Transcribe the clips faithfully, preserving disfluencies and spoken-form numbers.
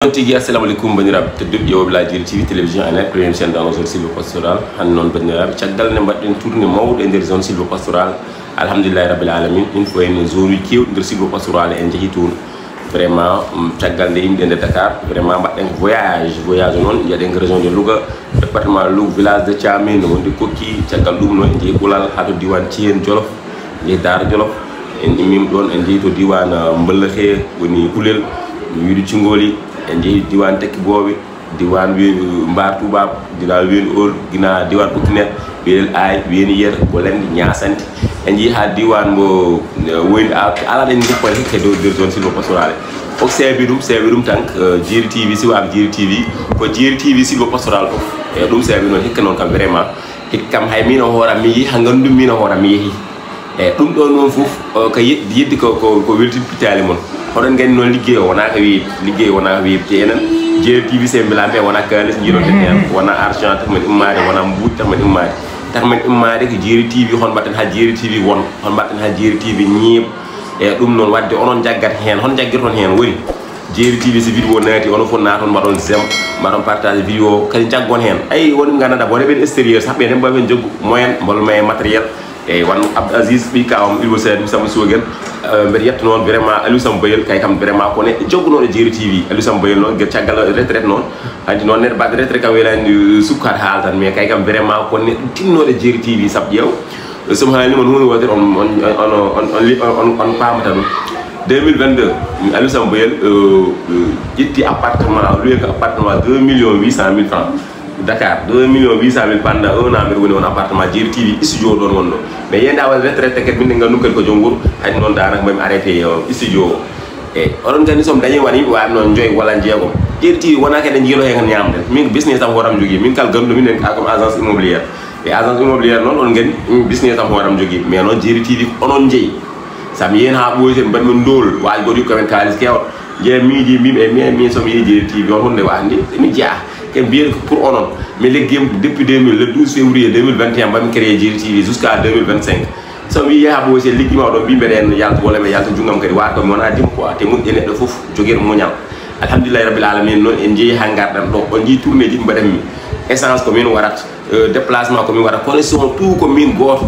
Noon tigi, assalamu aleykum, banndiraaɓe tedduɓe ƴeewooɓe La Djily T V, télévision en première chaîne dans nos zones sylvo-pastorales. Hannde noon, banndiraaɓe, caggal nde mbaɗɗen tournée mawɗo e nder zone sylvo-pastorale, alhamdulillahi rabbil alamin, ina ko wayno zone uji keewɗi nder sylvo-pastorale en njehi toon. Vraiment, mm, caggal nde yimɓe nder Dakar, vraiment mbaɗɗen ko voyage. Voyage noon, njaɗen ko région de Louga, département Louga, village de Thiamène, wonde Kokki. Caggal ɗum noon, en njehi Ɓulal haa to diiwaan Thiéyène Jolof, en njehi Daara Jolof, en immiima ɗoon, en njehi to diiwaan, uh, Mbëllëxe, woni Ulel, Wiidu Cingoli, en njehi diiwaan Tekki Boowe, diiwaan Wi-, Mbaar Tuubaako, diiwaan Weendu Ool, gina diiwaan Ɓukkineer, Weelel Aay, Weeni Yer, Bolende, Ñaasanti. En njehi haa diiwaan mbo, eh, woyni a-, alaa ɗen ngoppa hikka dow nder zone sylvo-pastorale. Ko seebi ɗum, seebi ɗum tan, eh, Djily T V, si waama Djily T V, ko Djily T V sylvo-pastoral fof. E ɗum seebi noon hikka noon kam vraiment, hikka kam hay miin o hooram mi yehi, haa nganndu miin o hooram mi yehi. E ɗum ɗo noon fof, o, ko yeddi, yeddi ko, ko, ko weltin pittaali mon. Hoɗon nganndi noon liggey o wonaa ko weeɓi, liggey o wonaa ko weeɓi. Te enen, Djily T V, so en mbilaama ɓe, wonaa kaalis njiɗon heen, wonaa argent tan men immaade, wonaa mbuuɗi tan men immaade. Tan men immaade ko Djily T V, hol mbaɗten haa Djily T V won, hol mbaɗten haa Djily T V ñeeɓ. E ɗum noon waɗde onon njaggata heen, hol njaggirton heen woni? Djily T V, so vidéo naati, onon fof naaton, mbaɗon j'aime, mbaɗon partage vidéo, kadi njaggon heen. Ay, woni nganndanɗaa, wonɓe extérieur sax, ɓe enen mbaawen jaggu moyen, mbaɗon ma e matériel. Eyi, wano Abdou Aziz, ɓiy kaawam, Ibo Seydi Samba Sogel, eh, mbeɗa yetta noon vraiment Aliou Samba Bayel, kay kam vraiment ko neɗɗo jaggunooɗo Djily T V. Aliou Samba Bayel noon, gila caggal retraite noon, hanti noon neɗɗo mbaɗɗo retraite kam welaani, eh, sukkaade haala tan, mais kay kam vraiment ko neɗɗo tinnooɗo Djily T V, sabu ƴeew, somi haalnii mon huunde wootere, on, on, on, on, on, on, on paamata ɗum. Deux mille vingt-deux, Aliou Samba Bayel, eh, eh, ƴetti appartement, loué ko appartement deux millions huit cent mille francs. Dakar, deux millions huit cent mille pendant un an, mbeɗa woni on appartement Djily T V studio ɗoon wonno. Mais yeyde a waɗi retraite kadi, min en nganndu kadi ko joom wuro, hay noon daanaka mbomi arrêté, euh, studio o. Eyi, oɗon nganndi so mi dañii woni waawde noon joyi walla jeegom. Djily T V wonaa kadi njiilo heen ñaamde. Min ko business am hooram jogii. Min kala ganndo min en ka comme agence immobilière. E agence immobilière noon, oɗon nganndi, min business am hooram jogii. Mais noon Djily T V ko onon njeyi. So mi yehi haa ɓooyi, so mi mbaɗi min ndóol, waaji goɗɗi ko men kaalis keewɗo. Jeeya miiji, mbimi e mi, e mi, so mi yehi Djily T V, on hunde waande, mi jeyaa. Ke mbiyen ko pour onon. Mi liggeem depuis deux mille, le douze février deux mille vingt et un, mbaɗmi créé Djily T V jusqu'à deux mille vingt-cinq. So mi yehi haa ɓooyi, so liggi ma ɗo, mbi mbeɗa en yalta, walla mi yalta junngam kadi, waata ko mi wona dim quoi, te moƴƴi neɗɗo fof jogiiɗo muñal. Alhamdulillahi rabbil alamin, noon en njehi haa ngarɗen ɗo. On njii tournée ji ɗi mbaɗanmi. Essence ko min waɗata, euh, déplacement ko min waɗata, connexion tout ko min gooto.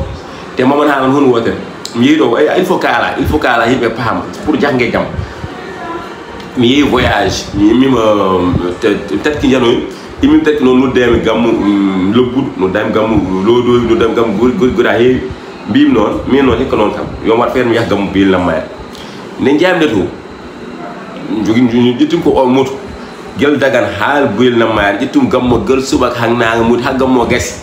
Te momon haa on hun wootere. Mi yehi ɗo, eh, il faut kaala, il faut kaala yimɓe paama pour jannge jam. Mi yehi voyage, mi immima, euh, te-, te-, Tekki Njanoy, immima Tekki noon noddeemi gammu, mm, lobbuɗo, noddeemi gammu loodoyi, noddeemi gammu gori, gori, gori a heewi. Mbimi noon, min noon hikka noon kam, yo mi waɗ feere mi yaha gammu Beeli Nammaari. Nde njahmi nde to, jogi, jogi, ƴettim ko o moto. Gel Dagan haa Beeli Nammaari, ƴettum gammo gel subaka haa naange muti, haa gammo gasi.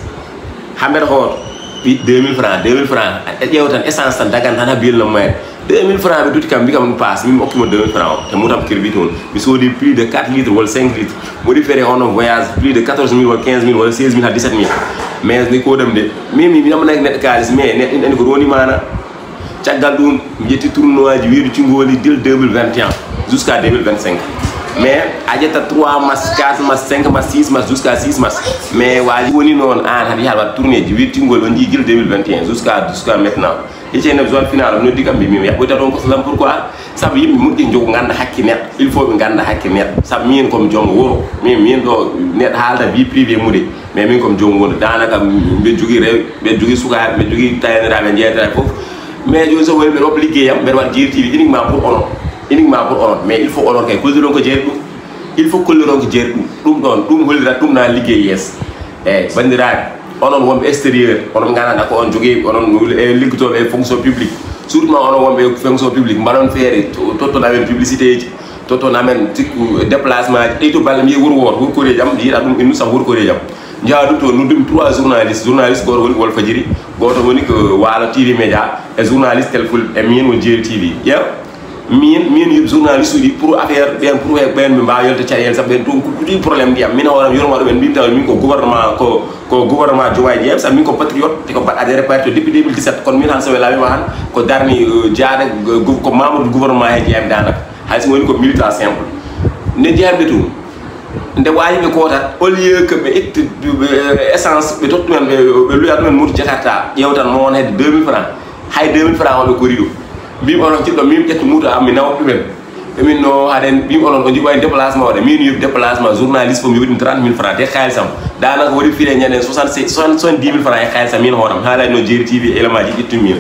Haa mbeɗa hooto, ɓi deux mille francs, deux mille francs, a ƴeewa tan essence tan, Dagan tan haa Beeli Nammaari. Deux mille francs ɓe dutti kam, mbi kam ɗum paas, min mi okki mo deux mille francs o. Te mutam crédit toon. Mi soodi plus de quatre litres walla cinq litres. Modi fere hono voyage plus de quatorze mille walla quinze mille walla seize mille haa dix-sept mille. Mais ni ko ɗam de. Min mi, mi namanaki neɗɗo kaalis, mais neɗɗo ina andi ko roni mana. Caggal ɗum, mi ƴetti tournoi ji Wiidu Cingoli dil deux mille vingt et un jusqu'à deux mille vingt-cinq. Mais a ƴetta trois matchs, quatre matchs, cinq matchs, six matchs, jusqu'à six matchs. Mais waaji woni noon, aan haɗa yaha waɗ tournée ji Wiidu Cingoli, on njii gila deux mille vingt et un jusqu'à, jusqu'à maintenant. Hecce nde zone finale, mi noddi kam, mbi, mi yaɓɓoyta toon ko salam, pourquoi? Sabu yimɓe moƴƴi jogo ngannda hakke neɗɗo. Il faut ɓe ngannda hakke neɗɗo. Sabu min ko mi joom wuro. Min, min ɗo neɗɗo haalda vie privée muɗe. Mais min ko mi joom wuro. Daanaka mbeɗa jogii rewɓe, mbeɗa jogii sukaaɓe, mbeɗa jogii tayaniraaɓe, jeeyataaɓe fof. Mais jooni so woni mbeɗa woppa liggey am, mbeɗa waɗa Djily T V uniquement pour onon. Uniquement pour onon. Mais il faut onon kay, kulde ɗon ko jeeyta ɗum. Il faut kulde ɗon ko jeeyta ɗum. Ɗum ɗon, ɗum hollirat, ɗum na liggey yeeso. Eeyi, banndiraaɓe, onon wonɓe extérieur, onon nganndanɗaa ko on jogii, onon e liggotooɓe e fonction publique. Surtout ma onon wonɓe e fonction publique, mbaɗon feere, to-, totton amen publicité ji, totton amen sikku déplacement ji, ɓeytu balle, mbiye wuro wooto, wuro koreeji am, yiɗa ɗum innu sabu wuro koreeji am. Njaha ɗum toon, noddumi trois journaliste, journaliste gooto woni ko Walfadjiri, gooto woni ko Waalo T V Média, e journaliste Tel Fulɓe, e miin woni Djily T V. Ƴeew. Min, min yoɓi journaliste uji pour affaire ɓen, pour ɓen ɓe mbaawa yolde caɗeele, sabu ɓen ɗum ko ɗum problème ndiyam. Min hooram yurma ɗum en mbimi taw min ko gouvernement, ko, ko gouvernement Diomaye Dieng, sabu min ko patriote, te ko mbaɗ adhéré parti depuis deux mille dix-sept. Kono min han so welama han ko darni, euh, jaade, euh, gou-, ko membre du gouvernement he jeeyami daanaka. Hay so woni ko militant simple. Nde jeeyamɓe to, nde waawi ɓe koota, au lieu que ɓe itta, euh, essence, ɓe totta ɗumen, ɓe, ɓe luya ɗumen moto Jakarta, ƴeewtan mo on hedde deux mille francs. Hay deux mille francs o ɓe kori ɗum. Mbimi onon jiɗɗo min ƴetta moto am mi nawa ɗumen. Min no haɗen ɓim onon o jiɓani déplacement waɗa min yoɓi déplacement journaliste fof mi waɗi ɗum trente mille francs te xaalisam danaka waɗi file ñanden soixante soixante dix mille francs e xaalisam min hooram haalani no jeeri tv élément ji ƴettumi min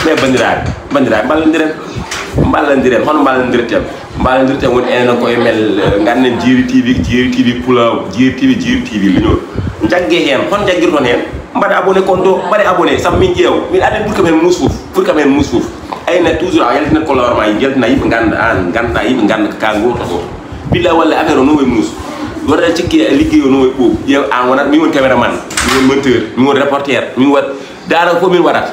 mais bandiraɓe bandiraɓe mballodiren mballodiren hono mballodiren mballodiren woni enen koye men ganden jeeri tv jeeri tv pulaw jeeri tv jeeri tv leñol jagge hen hon jaggirton hen mbaɗa abonné compte mbaɗa abonné sabu min ƴeew min adden ɓuri kam hen muus fof ɓuri kam hen muus fof ayna toujours a yaltinat kollawar ma yaltina yimɓe ganda an ganda yimɓe ganda ka goto goto billa walla affaire o no way muus wonata cikki e liggey o no way ɓow ƴeew an wonat min woni caméraman min woni monteur min woni reporter min wat danaka fof min waɗat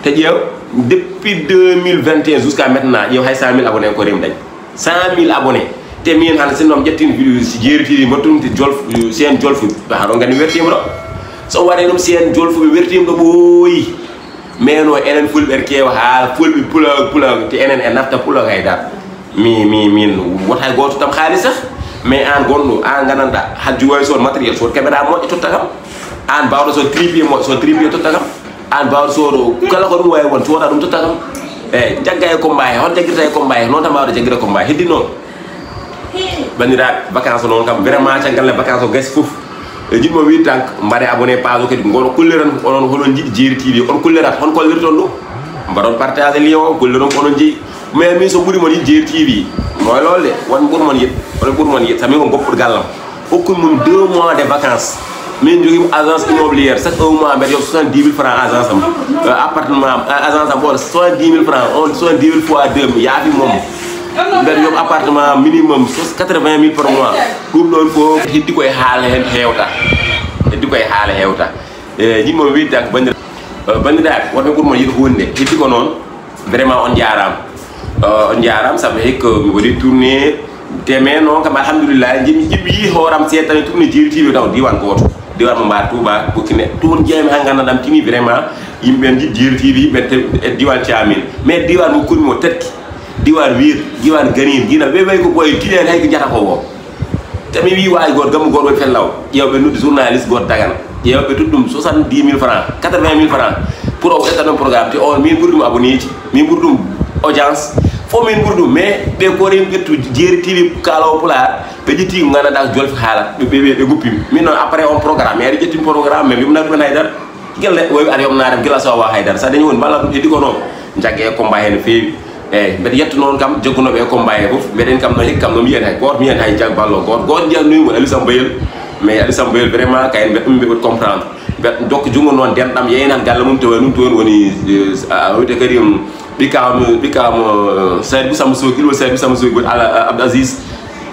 te ƴeew depuis deux mille vingt et un jusqu'à maintenant ƴeew hay cent mille abonné ko rem dañ cent mille abonné te min hana sinno mi ƴettin vidéo si jeeri tv mbattum te jolf sen jolfu haɗo gandi wertima ɗo so waɗe ɗum sen jolfu ɓe wertima ɗo ɓooyi mais no enen fulɓe keewa ha fulɓe pulog pulog te enen e nafta pulog hay dar mi mi min wota goto tam haalis sah mais an gonɗo an gandanɗa hajju wawi sod matériel sod caméra moƴƴo totta kam an bawɗo sod tripier moƴƴo sod tripier totta kam an bawɗo sodo kala ko ɗum wawi won soda ɗum totta kam eyyi jagga e combat he hol jaggirta e combat he noon tan mbawɗo jaggira combat heddi noon bandiraɓe vacance o noon kam vraiment caggal nde vacance o gasi foof e jiɗmo wi tan mbaɗe abonné page o kadi goto kulliran onon hoɗon jiɗi jeeri tv on kullirat hon kollirton ɗum mbaɗon partage lien o kulliron ko onon jeeyi mais min so ɓuuri mon yiɗ jeeri tv moy lolde won ɓuuri mon yiɗ won ɓuuri mon yiɗ sami ko goppuɗo gallam hokkumi mum deux mois de vacance min jogima agence immobilière chaque un mois mbeɗa yoɓ soixante dix mille francs agence am appartement am agence am ɓoɗo soixante dix mille francs on soixante dix mille fois deux mi yaafi mom mbeɗa yoɓ appartement minimum quatre vingt mille par mois ɗum ɗon fof heddi koye haala hen hewta heddi koye haala hewta e yimɓe wiyde tan ko bandira bandiraɓe wonɓe ɓuuri mon yiɗo hunde heddi ko noon vraiment on jarama on jarama saabu hikka mi waɗi tourné te mais noon kam alhamdulillah jimi jiɓi yi hooram seeɗa tan tourné jeeri tv taw diwan goto diwan mo mbaɗa touba burkine toon jeeyami ha gandanɗam tini vraiment yimɓe jiɗ jeeri tv yimɓe e diwan camin mais diwan mo kurmi o tatti diwan wir diwan ganin gina wewayi ko ɓoye tinen hay ko jata ko wo te mi wi wawi goto gammu goto woni fellaw ƴewɓe noddi journaliste goto dagana ƴewɓe tuɗɗum soixante dix mille francs quatre vingt mille francs pour o ƴetta ɗon programme te on min ɓuuri ɗum abonné ji min ɓuuri ɗum audience fof min ɓuuri ɗum mais ɓe kori ƴettu jeeri tv kalawo pulaar ɓe ƴetti ko gandanɗa ko jolfi haalat ɓe ɓe guppimi min noon après on programme mi ari ƴettimi programme mais mi umnat ɗumen haydara gila neɗɗo wawi ar yomnadam gila sowa haydara sa dañi woni mballa ɗum heddi ko noon jagge e combat he no feewi eyyi mbeɗa yetto noon kam jaggunoɓe e combat he foof mbeɗen kam no hikka kam no mbiyen hay goto mbiyen hay jag ballo goto goto mbiyan noyi woni alisa mbayel mais alisa mbayel vraiment kayen mbeɗa ɗum mbeɗa comprendre mbeɗa dokka junngo noon denɗam yeynan galle mum tawa ɗum toon woni wiyde kadi ɓikkam ɓikkam sayd bu samba sogi woni sayd bu samba sogi woni ala abdou asis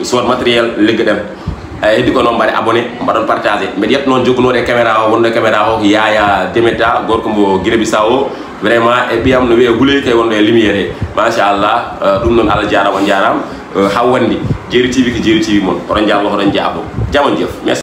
sod matériel legge ɗen eyi heddi ko noon mbaɗe abonné mbaɗon partagé mbeɗa yetta noon jokkunoɗo e caméra o wonno e caméra o ko yaya demeta gorko mbo guinée bissau o vraiment e ɓiyam no wiye guley kay wonno e lumiére he machallah ɗum noon allah jarama on jarama hawwandi jeeri tv ko jeeri tv moon oɗon jallo oɗon jaabo jamon jeef merci